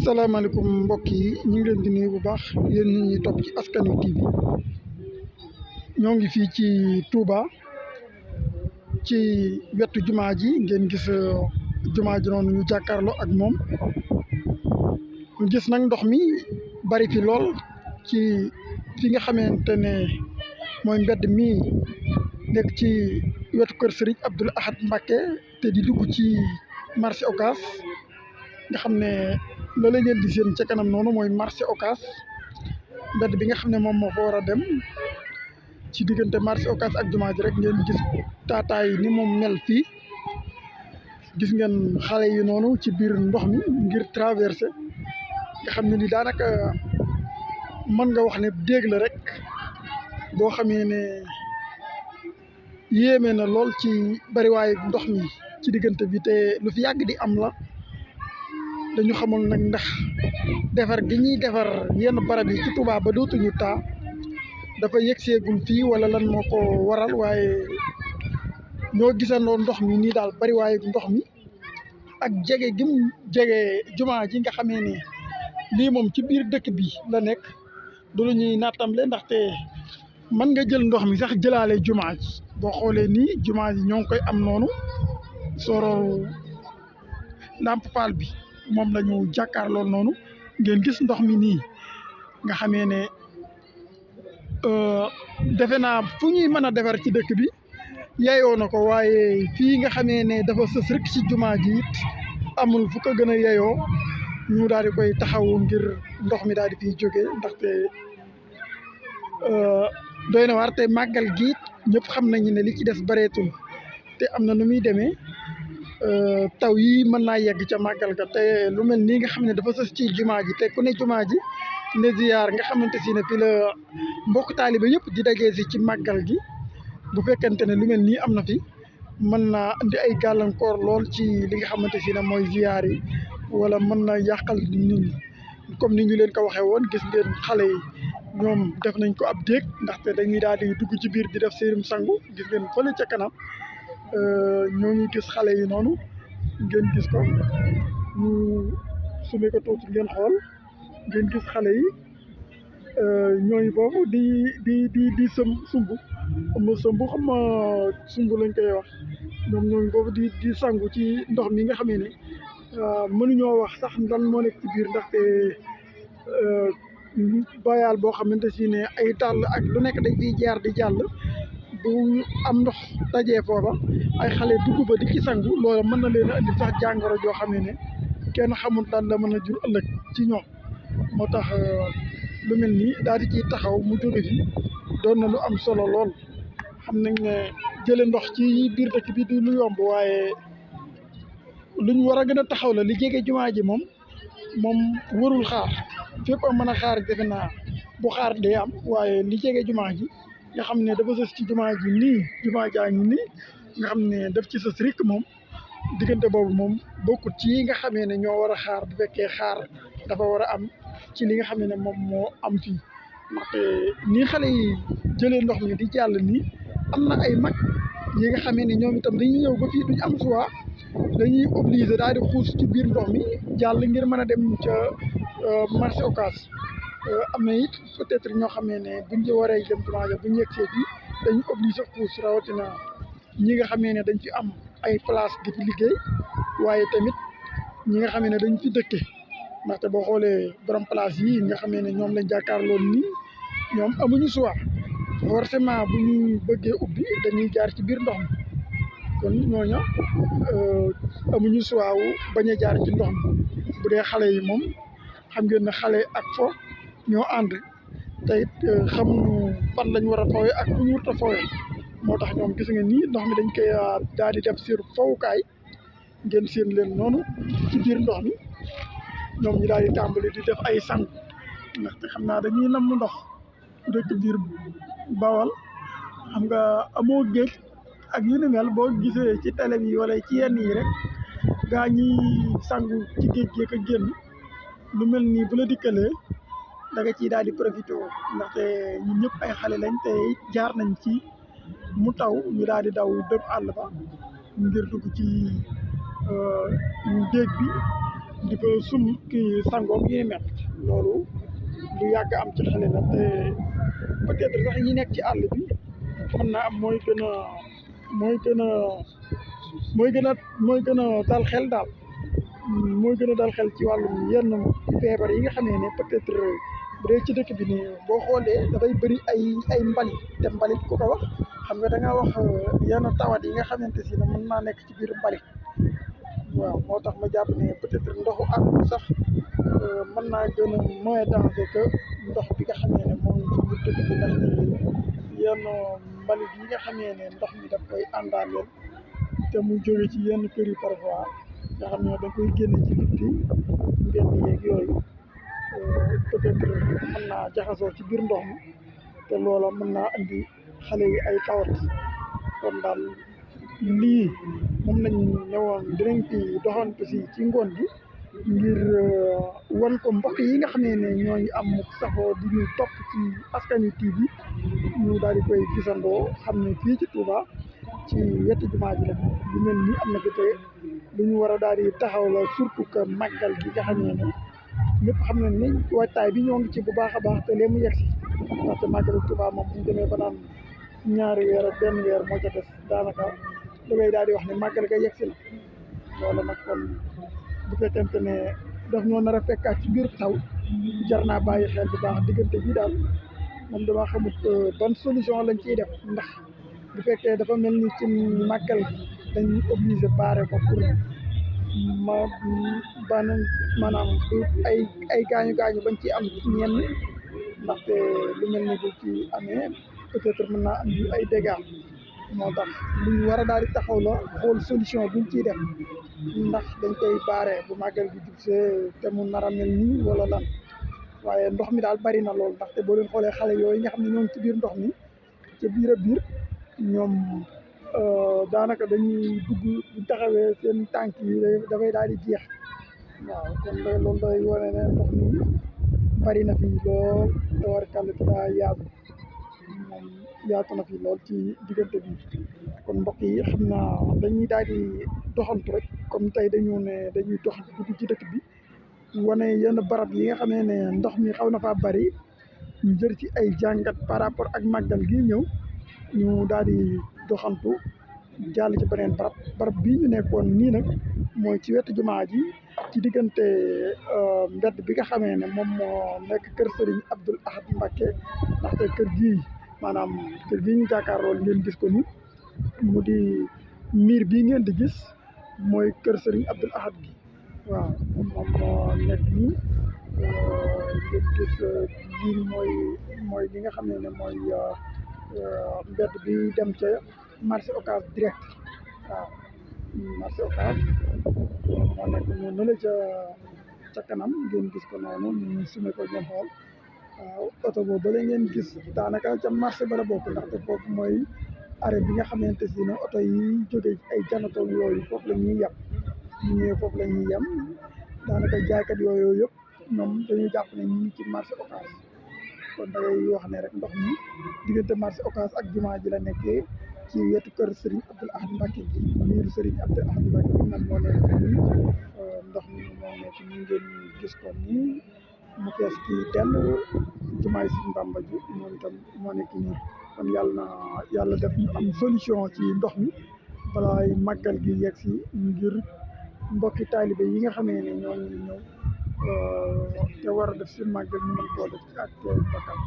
salaamaaleykum mbokk yi ñu ngi leen di nuyu bu baax yéen ñi ñuy topp ci Askan Wi TV ñoo ngi fii ci Touba ci wetu jumaa ji ngeen gis jumaa ji noonu ñu jàkkaarloo ak moom ñu gis nag ndox mi bari fi lool ci fi nga xamante ne mooy mbedd mi nekk ci wetu kër Serigne Abdoul Ahad Mbacké te di dugg ci marché Ocass nga xam ne la ngeen di seen ca kanam noonu mooy marché Ocass mbedd bi nga xam ne moom moo fa war a dem ci diggante marché Ocass ak jumaa ji rek ngeen gis taataay ni moom mel fii gis ngeen xale yi noonu ci biir ndox mi ngir traversé nga xam ne ni daanaka mën nga wax ne déeg la rek boo xamee ne yéeme na lool ci bariwaayu ndox mi ci diggante bi te lu fi yàgg di am la dañu xamul nag ndax defar gi ñuy defar yenn barab yi ci Touba ba dootuñu taa dafa yegseegul fii wala lan moo ko waral waaye ñoo gisandoo ndox mi nii daal bariwaayu ndox mi ak jege gi mu jege jumaa ji nga xamee ne lii moom ci biir dëkk bi la nekk du lu ñuy nattamle ndaxte mën nga jël ndox mi sax jëlaale jumaa ji boo xoolee nii jumaa ji ñoo ngi koy am noonu sororu Lamp Fall bi moom la ñu jàkkaarloo noonu ngeen gis ndox mi nii nga xamee ne defe naa fu ñuy mën a defar ci dëkk bi yeyoo na ko waaye fii nga xamee ne dafa sës rek ci jumaa ji it amul fu ko gën a yeyoo ñu daal di koy taxawu ngir ndox mi daal di fiy jóge ndaxte doy na waar te màggal gi ñëpp xam nañu ne li ci des bareetul te am na nu muy demee taw yi mën naa yegg ca màggal ga te lu mel nii nga xam ne dafa sës ci jumaa ji te ku ne jumaa ji ne ziyaar nga xamante si ne fi la mbokk taaliba yëpp di dajee si ci màggal gi bu fekkente ne lu mel nii am na fi mën naa indi ay gàllankoor lool ci li nga xamante si ne mooy ziyaar yi wala mën na yàqal nit ñi comme ni ñu leen ko waxee woon gis ngeen xale yi ñoom def nañ ko ab déeg ndaxte dañuy daal di dugg ci biir di def séerum sangu gis ngeen fële ca kanam ñoo ngi gis xale yi noonu ngeen gis ko ñu sumé ko tuuti ngeen xool ngeen gis xale yi ñooñu foofu di sumb xam ma sumb lañ koy wax ñoom ñooñu foofu di sangu ci ndox mi nga xamee ne mënuñoo wax sax lan moo nekk ci biir ndaxte bayaal boo xamante si ne ay tàll ak lu nekk dañ fiy jaar di jàll bu am ndox dajee foofa ay xale dugg ba di ci sangu loolu mën na leen a indi sax jàngoro joo xam ne kenn xamul lan la mën a jur ëllëg ci ñoom moo tax lu mel nii daal di ciy taxaw mu jóge fi doon na lu am solo lool xam nañ ne jële ndox ci biir dëkk bi du lu yomb waaye luñ war a gën a taxaw la li jege jumaa ji moom warul xaar fépp a mën a xaar defe naa bu xaar day am waaye li jege jumaa ji nga xam ne dafa sës ci jumaa ji nii jumaa jaa ngi nii nga xam ne daf ci sës rek moom diggante boobu moom bokkut ci yi nga xamee ne ñoo war a xaar bu fekkee xaar dafa war a am ci li nga xam ne moom moo am fii ndaxte nii xale yi jëlee ndox mi di jàll nii am na ay mag yi nga xamee ne ñoom itam dañuy ñëw ba fii duñ am choix dañuy obligé daal di xuus ci biir ndox mi jàll ngir mën a dem ca marché Ocass am na it peut-être ñoo xamee ne buñ ci waree dem jumaa ja buñ yegsee fii dañuy obligé xuus rawatina ñi nga xamee ne dañ fi am ay place di fi liggéey waaye tamit ñi nga xamee ne dañ fi dëkke ndaxte boo xoolee borom place yi nga xamee ne ñoom lañ jàkkaarloon nii ñoom amuñu choix forcément bu ñu bëggee ubbi dañuy jaar ci biir ndox mi kon ñooña amuñu choix wu bañ a jaar ci ndox mi bu dee xale yi moom xam ngeen ne xale ak fo ñoo ànd te it xamuñu fan lañ war a foowe ak fu ñu warut a foowe moo tax ñoom gis nga nii ndox mi dañ koy daal di def seen fowukaay ngeen seen leen noonu ci biir ndox mi ñoom ñu daal di tàmbali di def ay sang ndaxte xam naa dañuy namm ndox dëkk biir Bawal xam nga amoo géej ak yu ni mel boo gisee ci télé bi wala ci yenn yi rek gaa ñi sangu ci géej gi ak génn lu mel nii bu la dikkalee da nga ciy daal di profité ndaxte ñun ñëpp ay xale lañ te jaar nañ ci mu taw ñu daal di daw dem àll ba ngir dugg ci géej bi di fa kii sangoom yi mel loolu lu yàgg am ci xale la te peut-être sax yi nekk ci àll bi mën naa am mooy gën a mooy gën a dal xel daal mooy gën a dal xel ci wàllum yenn feebar yi nga xamee ne peut-être bu dee ci dëkk bi nii boo xoolee dafay bëri ay mbalit te mbalit ku ko wax xam nga da nga wax yenn tawat yi nga xamante si ne mën naa nekk ci biir mbalit waaw moo tax ma jàpp ne peut-être ndoxu àll bi sax mën naa gën a moins danger que ndox bi nga xamee ne moom ci biir dëkk bi ndaxte yenn mbalit yi nga xamee ne ndox mi daf koy àndaaleel te mu jóge ci yenn kër yi parfois nga xam ne da koy génne ci bitti mbedd yeeg yooyu peut-être mën naa jaxasoo ci biir ndox mi te loola mën naa andi xale yi ay tawat kon daal lii moom lañ ñëwoon dinañ fi doxantu si ci ngoon gi ngir wan ko mbokk yi nga xamee ne ñooy am safoo di ñu topp ci Askanwi TV ñu daal di koy gisandoo xam ne fii ci Touba ci wetu jumaa ji la lu mel ni am na fi te lu ñu war a daal di taxaw la surtout que màggal gi nga xamee ne ñëpp xam nañ ne waajtaay bi ñoo ngi ci bu baax a baax te lee mu yegg si ndaxte màggalu Touba moom bu ñu demee ba naan ñaari weer ak benn weer moo ca des daanaka da ngay daal di wax ne màggal ga yegg si na loolu nag kon bu fekkente ne daf ñoo nar a fekkaat ci biir taw jar naa bàyyi xel bu baax diggante bi daal moom dama xamut ban solution lañ ciy def ndax bu fekkee dafa mel ni ci màggal gi dañuy obligé baare ko pour ma maanaam du ay gaañu bañ ci am ñenn ndaxte lu mel ni bu ci amee peut-être mën naa andi ay dégâts moo tax lu ñu war a daal di taxaw la xool solution buñ ciy def ndax dañ koy baare bu màggal gi jubsee te mu nar a mel nii wala lan waaye ndox mi daal bari na lool ndaxte boo leen xoolee xale yooyu nga xam ne ñoo ngi ci biir ndox mi ca biir a biir ñoom daanaka dañuy dugg bu taxawee seen tànk yi dafay daal di jeex waaw kon loolu day wane ne ndox mi bari na fi lool te war kàll te daa yaatu moom yaatu na fi lool ci diggante bi kon mbokk yi xam naa dañuy daal di doxantu rek comme tey dañu ne dañuy doxantu dugg ci dëkk bi wane yenn barab yi nga xamee ne ndox mi xaw na faa bari ñu jël ci ay jàngat par rapport ak màggal gi ñëw ñu daal di doxantu jàll ci beneen barab bii ñu nekkoon nii nag mooy ci wetu jumaa ji ci diggante mbedd bi nga xamee ne moom moo nekk kër Serigne Abdoul Ahad Mbacké ndaxte kër gii maanaam kër gii ñu jàkkaarlool ngeen gis ko ni mu di miir bii ngeen di gis mooy kër Serigne Abdoul Ahad gi waaw moom moo nekk nii ngeen gis lii mooy li nga xam ne mooy mbedd bi dem ca marché Ocass direct waaw marché Ocass moo nekk noonu la ca kanam ngeen gis ko noonu ñu sumé ko ngeen xool waaw oto boobu ba la ngeen gis daanaka ca marché ba la bokk ndaxte foofu mooy arrêt bi nga xamante si ne oto yi jóge ay janatool yooyu foofu la ñuy yem ñu ñëwee foofu la ñuy yem daanaka jaaykat yooyu yëpp ñoom dañuy jàpp ne ñu ngi ci marché Ocass kon da ngay wax ne rek ndox mi diggante marché Ocass ak jumaa ji la nekkee ci wetu kër Serigne Abdoul Ahad Mbacké ji miiru Serigne Abdoul Ahad Mbacké bi nag moo nekk nii ndox mi moo nekk nii ngeen gis ko nii mu fees ci dell jumaay Serigne Bamba ji moom itam moo nekk nii kon yàlla def ñu am solution ci ndox mi balaay màggal gi yegg si ngir mbokki taalibe yi nga xamee ne ñoo ngi ñëw te war a def seen màggal ñu mën koo def ci ak bakkan